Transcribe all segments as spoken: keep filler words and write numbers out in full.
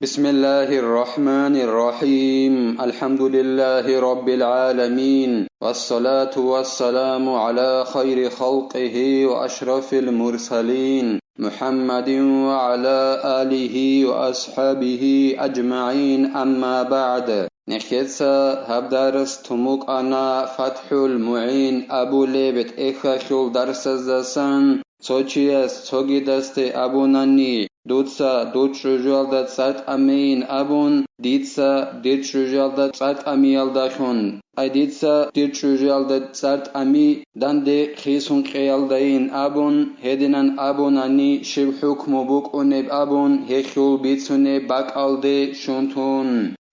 بسم الله الرحمن الرحيم. الحمد لله رب العالمين. والصلاة والسلام على خير خلقه وأشرف المرسلين محمد وعلى آله وأصحابه أجمعين. أما بعد. Нехеца гьаб дарс тумукъана ФатхӀул МугӀин абулеб тӀехьалъул дарсаздасан. Цо чияс цогидасде абунани, дуца дур чӀужуялда цӀар тӀамейин абун, дица дир чӀужуялда цӀар тӀамиялдалъун, ай дица дир чӀужуялда цӀар тӀами данде хисун кьеялдайин абун, гьединан абунани, щиб хӀукму букӀунеб абун, гьелъул бицунеб бакӀалде щун тун.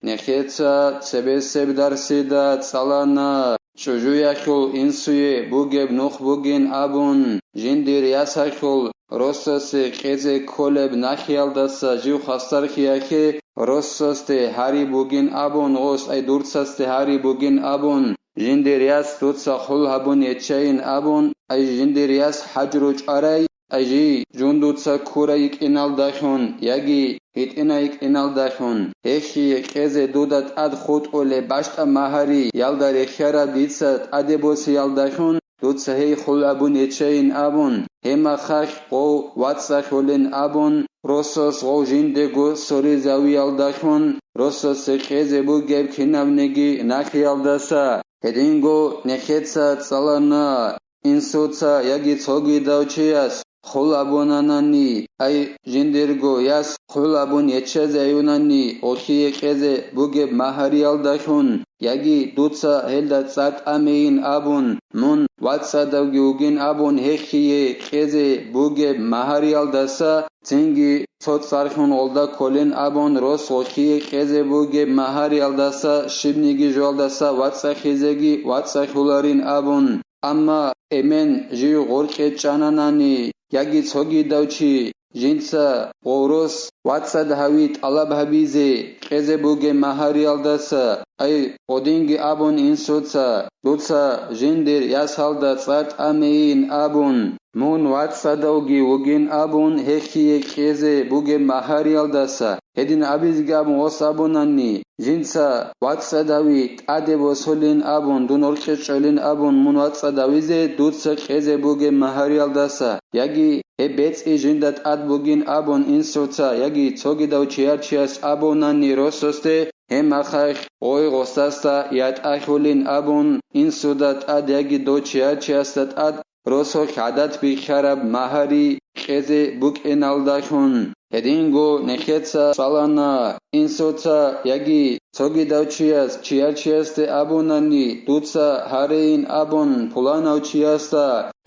Нехеца цебесеб дарсида цӀалана, чӀужуялъул инсуе бугеб нух бугин абун, жиндир ясалъул росасе кьезе кколеб нахиялдаса жив хвасарлъиялъе, росасде гьари бугин абун, гъос ай дурцасде гьари бугин абун, жиндир яс дуца хъул гьабун ячейин абун, ай жиндир яс хӀажру чӀварай, ай жий жундуца ккурай йикӀиналдалъун яги гьитӀинай йикӀиналдалъун, гьелъие кьезе дуда тӀад хутӀулеб бащтӀа магьари ялда рехьараб дица тӀаде босиялдалъун, дуца гьей хъул абун ячейин абун, гьеб махалъ гъов вацӀцӀалъулин абун, росас гъов жиндего соризавиялдалъун, росасе кьезе бугеб кинабниги нахиялдаса. Гьединго нехеца цӀалана, инсуца яги цогидав чияс хъул абунанани, ай жиндирго яс хъул абун яччазе аюнани, гъолъие кьезе бугеб магьариялдалъун, яги дуца гьелда цӀар тӀамейин абун, мун вацӀцӀадавги вугин абун гьелъие кьезе бугеб магьариялдаса, цинги цо цӀарлъун гъолда кколин абун, рос гъолъие кьезе бугеб магьариялдаса щибниги жоялдаса вацӀцӀалъизеги вацӀцӀалъуларин абун. Амма эмен жив гъоркье чӀананани, яги цогидав чи, жинца гъов рос вацӀцӀад гьави тӀалаб гьабизе кьезе бугеб магьариялдаса, ай, гъодинги абун инсуца, дуца жиндир ясалда цӀар тӀамейин абун, мун вацӀцӀадавги вугин абун гьелъие кьезе бугеб магьариялдаса, гьедин абизеги абун гъос абунани, жинца вацӀцӀадави тӀаде босулин абун, дун гъоркье чӀолин абун, мун вацӀцӀадавизе дуца кьезе бугеб магьариялдаса, яги гьеб бецӀи жинда тӀад бугин абун инсуца, яги цогидав чияр чияс абунани росасде, гьеб махалъ гъой гъосасда ятӀалъулин абун, инсуда тӀад яги дов чияр чиясда тӀад росулъ гӀадат бихьараб магьари кьезе букӀиналдалъун. Гьединго нехеца цӀалана, инсуца яги цогидав чияс, чияр чиясде абунани, дуца гьарейин абун, пуланав чиясда,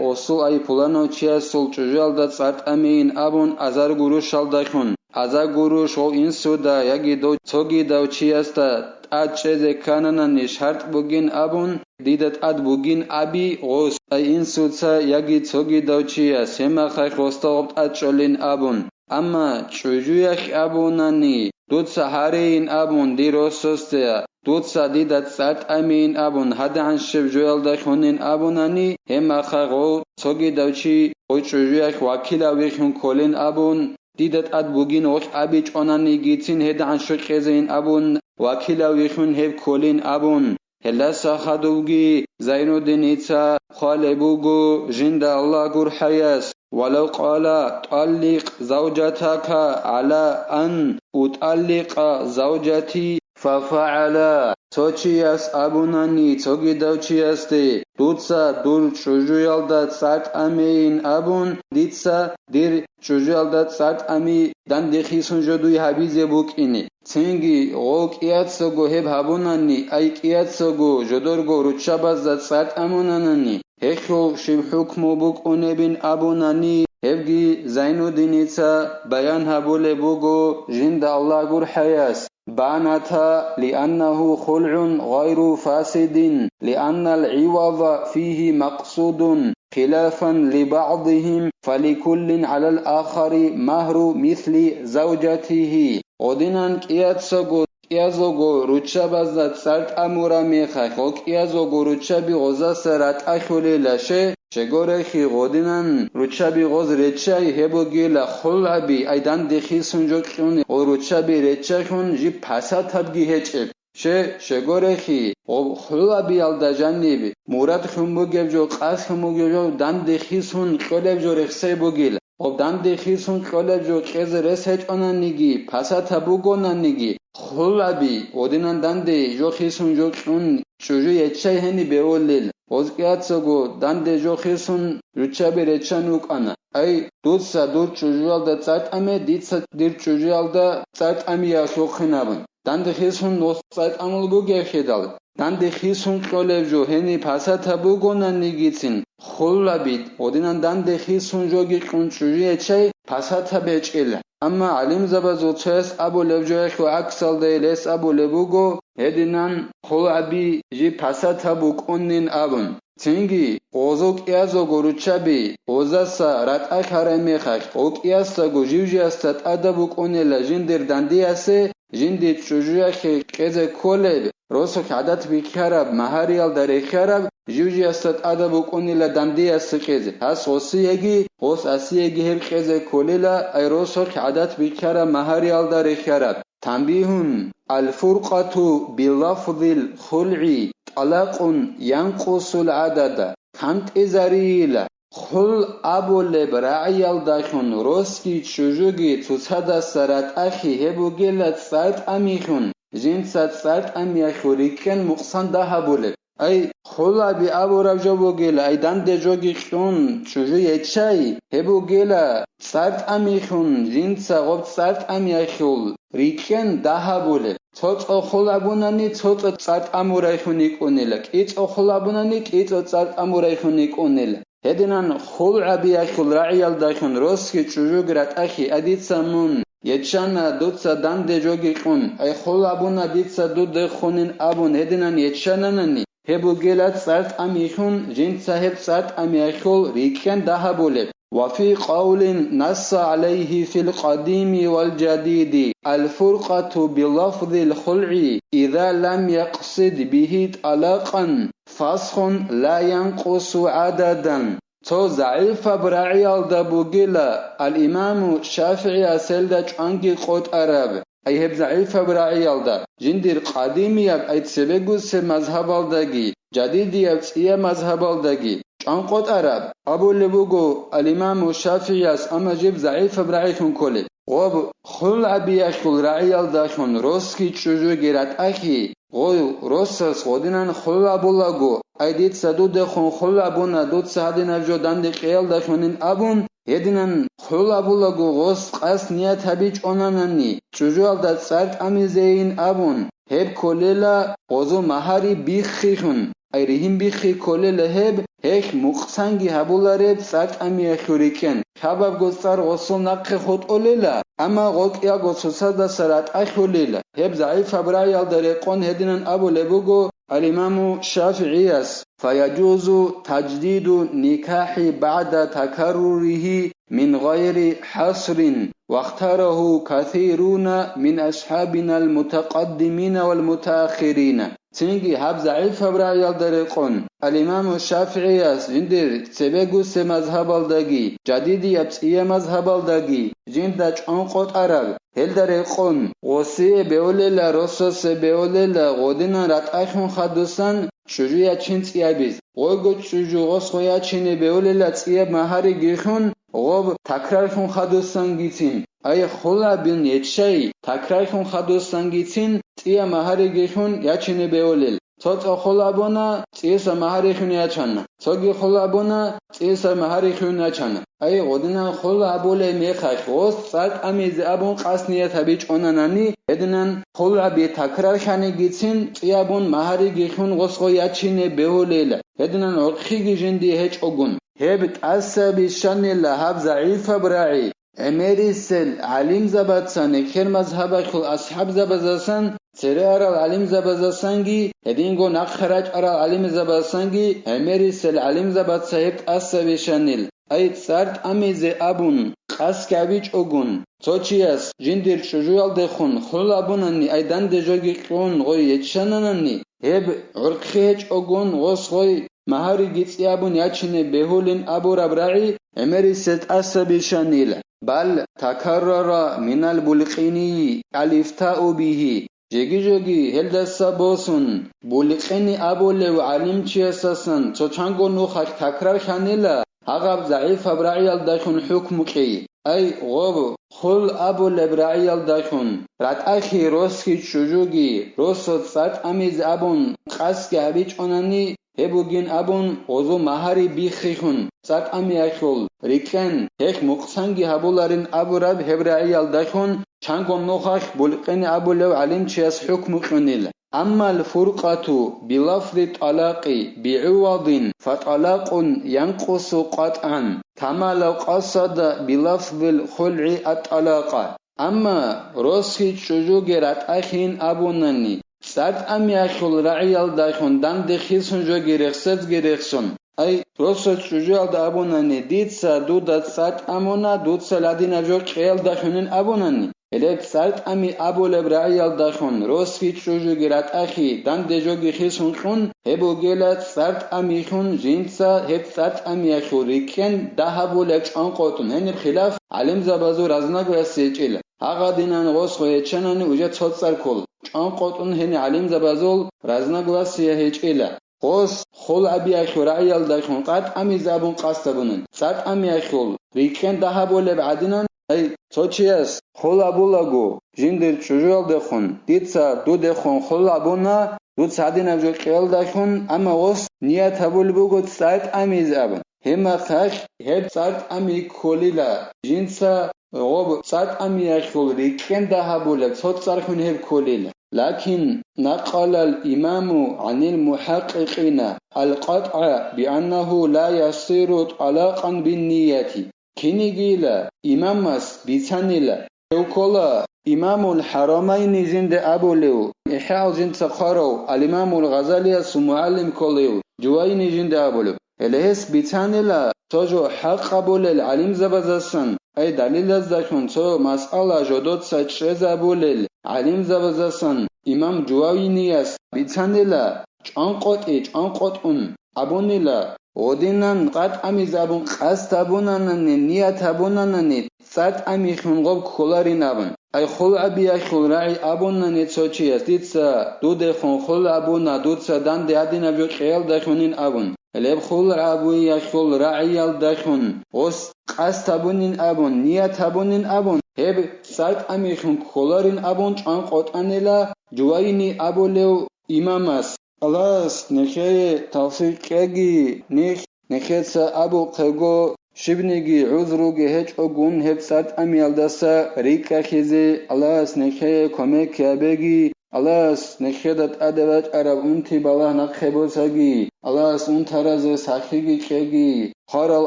осул ай пуланав чиясул чӀужуялда цӀар тӀамейин абун азар гурущалдалъун, азар гуруш гъов инсуда яги дов цогидав чиясда тӀад чӀезе ккананани шартӀ бугин абун, дида тӀад бугин аби гъос, ай инсуца яги цогидав чияс, гьеб махалъ гъосда гъоб тӀад чӀолин абун. Амма чӀужуялъ абунани, дуца гьарейин абун дир росасде, дуца дида цӀар тӀамейин абун гьадигӀан щиб жоялдалъунин абунани, гьеб махалъ гъов цогидав чи гъой чӀужуялъ вакилав вихьун кколин абун, дида тӀад бугин гъолъ абичӀонанигицин гьедигӀан щокь кьезейин абун, вакилав вихьун гьев кколин абун. Гьелдаса хадувги Зайнуддиница хъвалеб буго жинда Аллагь гурхӀаяс: «Валав къала: ТӀалликъ завжатака гӀала ан утӀалликъа завжати, фафагӀала». Цо чияс абунани цогидав чиясде: «Дуца дур чӀужуялда цӀар тӀамейин», — абун, дица дир чӀужуялда цӀар тӀами данде хисун жо дуе гьабизе букӀине. Цинги гъов кӀияцаго гьеб гьабунани, ай кӀияцаго жодорго руччабазда цӀар тӀамунанани, гьелъул щиб хӀукму букӀунебин абунани, гьебги Зайнуддиница баян гьабулеб буго жинда Аллагь гурхӀаяс: «Баната лианнагьу хулгӀун гъайру фасидин, лианнал гӀивада фигьи макъсудун, хилафан либагӀдигьим, фаликуллин гӀалал ахари магьру мисли завжатигьи». Гъодинан кӀияцаго, кӀиязого руччабазда цӀар тӀамураб мехалъ, гъо кӀиязого руччаби гъозаса ратӀалъулила, ще, Щегорехи гъодинан руччаби гъоз реччай, гьеб бугила хулгӀаби, ай данде хисун жо кьуни, гъо руччаби реччахьун жиб пасатабги гьечӀеб. Ще, щегорехи, гъоб хулгӀабиялда жаниб мурадлъун бугеб жо, къасдлъун бугеб жо данде хисун кьолеб жо рехсей бугила. Гъоб данде хисун кьолеб жо кьезе рес гьечӀонаниги, пасатаб бугонаниги, хулгӀаби, гъодинан данде жо хисун жо кьун чӀужу еччай гьениб бегьулел, гъоз кӀияцаго данде жо хисун руччаби реччан вукӀана. Ай, дуца дур чӀужуялда цӀар тӀаме, дица дир чӀужуялда цӀар тӀамиялъухъин абун. Данде хисун гъос цӀар тӀамул бугеб хидал, данде хисун кьолеб жо гьениб пасатаб бугонанигицин, хулгӀаби, гъодинан данде хисун жоги кьун чӀужу еччай, пасатаб гьечӀила. Амма гӀалимзабазул цояс абулеб жоялъул гӀаксалда гьелъ абулеб буго, гьединан хулгӀаби жиб пасатаб букӀунин абун. Цинги, гъозул кӀиязего руччаби, гъозаса ратӀа лъарай мехалъ, гъо кӀиясдаго жив-жиясда тӀадаб букӀунила жиндир дандиясе, жиндир чӀужуялъе кьезе кколеб, росулъ гӀадат бихьараб, магьариялда рехьараб, жив-жиясда тӀадаб букӀунила дандиясе кьезе. Гьас гъосиеги, гъос асиеги гьеб кьезе кколила, ай росулъ гӀадат бихьараб, магьариялда рехьараб. Танбигьун, аль-фуркъату билафзил хулгӀи тӀалакъун янкъусул гӀадада. КантӀизарийила, хулгӀ абулеб рагӀиялдалъун росги чӀужуги цоцадаса ратӀалъи гьеб бугила цӀар тӀамилъун, жинца цӀар тӀамиялъул рикӀкӀен мукъсан дагь гьабулеб. Ай, хулгӀаби абураб жо бугила, ай данде жоги кьун чӀужу еччай, гьеб бугила цӀар тӀамилъун, жинца гъоб цӀар тӀамиялъул рикӀкӀен дагь гьабулеб. ЦоцӀо хулгӀ абунани, цоцӀо цӀар тӀамурайхун йикӀунила, кӀицӀо хулгӀ абунани, кӀицӀо цӀар тӀамурайхун йикӀунила. Гьединан хулгӀ абиялъул рагӀиялдалъун росги чӀужуги ратӀалъи, ай дица мун еччана дуца данде жоги кьун, ай хулгӀ абуна дица дудехунин абун гьединан еччананани, гьеб бугила цӀар тӀамилъун, жинца гьеб цӀар тӀамиялъул рикӀкӀен дагь гьабулеб. Ва фи къавлин насса гӀалайгьи фил къадими вал жадиди аль-фуркъату билафзил хулгӀи иза лам якъсид бигьи тӀалакъан фасхун ла янкъусу гӀададан. Цо загӀипаб рагӀиялда бугила, ал-Имаму ШафигӀияс гьелда чӀванги къотӀараб, ай гьеб загӀипаб рагӀиялда, жиндир къадимияб, ай цебегусеб мазгьабалдаги, жадидияб цӀияб мазгьабалдаги чӀван къотӀараб, абулеб буго ал-Имаму ШафигӀияс, амма жиб загӀипаб рагӀилъун кколеб. Гъоб хулгӀ абиялъул рагӀиялдалъун росги чӀужуги ратӀалъи, гъой росас гъодинан хулгӀ абулаго, ай дица дудехун хулгӀ абуна, дуца гьадинаб жо данде кьеялдалъунин абун, гьединан хулгӀ абулаго гъос къасд ният гьабичӀонанани, чӀужуялда цӀар тӀамизейин абун, гьеб кколела гъозул магьари биххилъун, ай ригьин биххи кколела гьеб, гьелъ мукъсанги гьабулареб цӀар тӀамиялъул рикӀкӀен, лъабабго цӀар гъосул нахъе хутӀулела, амма гъо кӀиялго цоцадаса ратӀалъулела. Гьеб загӀипаб рагӀиялда рекъон гьединан абулеб буго ал-Имаму ШафигӀияс: «Фаяжузу таждиду никахӀи багӀда такарруригьи мин гъайри хӀасрин, вахтарагьу касируна мин асхӀабинал мутакъаддимина вал мутаахирина». Цинги гьаб загӀипаб рагӀиялда рекъон, ал-Имаму ШафигӀияс жиндир цебегусеб мазгьабалдаги, жадидияб цӀияб мазгьабалдаги жинда чӀван къотӀараб, гьелда рекъон, гъосие беулела, росасе беулела, гъодинан ратӀалъун хадусан чӀужу ячин цӀиябиз, гъойго чӀужу гъос гъо ячине беулела цӀияб магьаригихьун, гъоб такрарлъун хадусангицин, ай хулгӀ абун еччай, такрарлъун хадусангицин цӀияб магьаригихьун ячине беулел. ЦоцӀа хулгӀ абуна, цӀиса магьарихьун ячана. Цоги хулгӀ абуна, цӀиса магьарихьун ячана. Ай, гъодинан хулгӀ абулей мехалъ, гъос цӀар тӀамизе абун къасд ният гьабичӀонанани, гьединан хулгӀ аби такрарлъанигицин цӀиябун магьаригихьун гъос гъо ячине бегьулейла, гьединан гӀурхъиги жинди гьечӀогун. Гьеб тӀаса бищанила гьаб загӀипаб рагӀи. ГӀемерисел гӀалимзабацан, нехер мазгьабалъул асхӀабзабазасан, цере арал гӀалимзабазасанги, гьединго нахъа рачӀарал гӀалимзабазасанги, гӀемерисел гӀалимзабаца гьеб тӀаса бищанил. Ай, цӀар тӀамизе абун, къасд гьабичӀогун, цо чияс жиндир чӀужуялдехун хулгӀ абунани, ай данде жоги кьун гъой еччананани, гьеб гӀурхъи гьечӀогун гъос гъой магьариги цӀи абун ячине бегьулин абураб рагӀи гӀемерисел тӀаса бищанила. Бал такаррара минал булкъинийи алифтау бигьи. Жеги-жеги гьелдаса босун, булкъини абулев гӀалимчиясасан цо чанго нухалъ такрар хьанила гьагъаб загӀипаб рагӀиялдалъун хӀукму кьей. Ай, гъоб, хул абулеб рагӀиялдалъун, ратӀахъи росги чӀужуги, росо цӀар тӀамизе абун къасги гьабичӀонани, гьеб бугин абун, гъозул магьари биххихьун, цӀар тӀамиялъул рикӀкӀен, гьелъ мукъсанги гьабуларин абураб гьеб рагӀиялдалъун, чанго нухалъ булкъини абулев гӀалимчияс хӀукму кьунила. Аммал фуркъату билафзи тӀалакъи бигӀувадин фатӀалакъун янкъусу къатӀан, камала къасада билафзил хулгӀи ат-тӀалакъа. Амма росги чӀужуги ратӀахин абунани, цӀар тӀамиялъул рагӀиялдалъун данде хисун жоги рехсезги рехсон. Ай, росо чӀужуялда абунани, дица дуда цӀар тӀамуна, дуца ладинаб жо кьеялдалъунин абунани, гьелеб цӀар тӀами абулеб рагӀиялдалъун росги чӀужуги ратӀахи данде жоги хисун кьун, гьеб бугела цӀар тӀамихьун жинца гьеб цӀар тӀамиялъул рикӀкӀен дагьабулеб чӀванкъотӀун. Гьениб хилаф гӀалимзабазул разногласие гьечӀила. Гьагъадинан гъос гъой гьечанани уже цо цӀар ккол, чӀванкъотӀун гьени гӀалимзабазул разногласие гьечӀила. Гъос хул абиялъул рагӀиялдалъун цӀар тӀамизе абун къасд гьабунан, цӀар тӀамиялъул рикӀкӀен дагьабулеб гӀадинан, ай, цо чияс хул абулаго, жиндир чӀужуялдехун, дица дудехун хул абуна, дуца гьадинаб жо кьеялдалъун, амма гъос ният гьабулеб буго цӀар тӀамизе абун. Гьеб мехалъ гьеб цӀар тӀами кколила, жинца гъоб цӀар тӀамиялъул рикӀкӀен дагьабулеб цо цӀархӀун гьеб кколила. Лакин накъалал имаму гӀанил мухӀакъикъина алкъатӀгӀа бианнагьу ла ясиру тӀалакъан биннияти. Кинигила имамас бицанила, гьев ккола Имамул ХӀарамайни жинда абулев, ИхӀяал жинца хъварав, ал-Имамул Гъазалиясул мугӀалим кколев Жувайни жинда абулев. Гьеле гьес бицанила цо жо хӀакъ абулел гӀалимзабаздасан, ай далилаздалъун цо масъала жодоца чӀезабулел гӀалимзабаздасан имам Жувайнияс бицанила, чӀванкъотӀи чӀванкъотӀун абунила, гъодинан цӀар тӀамизе абун къасд гьабунанани, ният гьабунанани, цӀар тӀамихьун гъоб кколарин абун. Ай хул абиялъул рагӀи абунани цо чияс, дица дудехун хул абуна, дуца данде гьадинаб жо кьеялдалъунин абун. Гьелеб хул абиялъул рагӀиялдалъун гъос къасд гьабунин абун, ният гьабунин абун, гьеб цӀар тӀамихьун кколарин абун чӀванкъотӀанила Жувайни абулев имамас. Аллагьас нехее тавфикъ кьеги, нех, нехеца абухъего, щибниги гӀузруги гьечӀогун гьеб цӀар тӀамиялдаса рикӀкӀахьизе Аллагьас нехее кумек гьабеги, Аллагьас нехеда тӀаде бачӀараб унти балагь нахъе босаги, Аллагьас унтаразе сахлъиги кьеги, хварал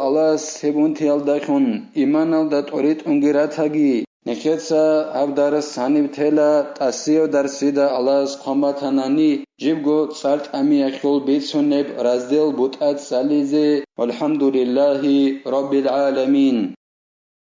Аллагьас гьеб унтиялдалъун иманалда тӀоритӀунги ратаги. Нехеца гьаб дарс гьаниб тела, тӀасияв дарсида Аллагьас хъван батанани, жибго цӀар тӀамиялъул бицунеб раздел бутӀа цӀализе. ВалхӀамдулиллагьи раббил гӀаламин.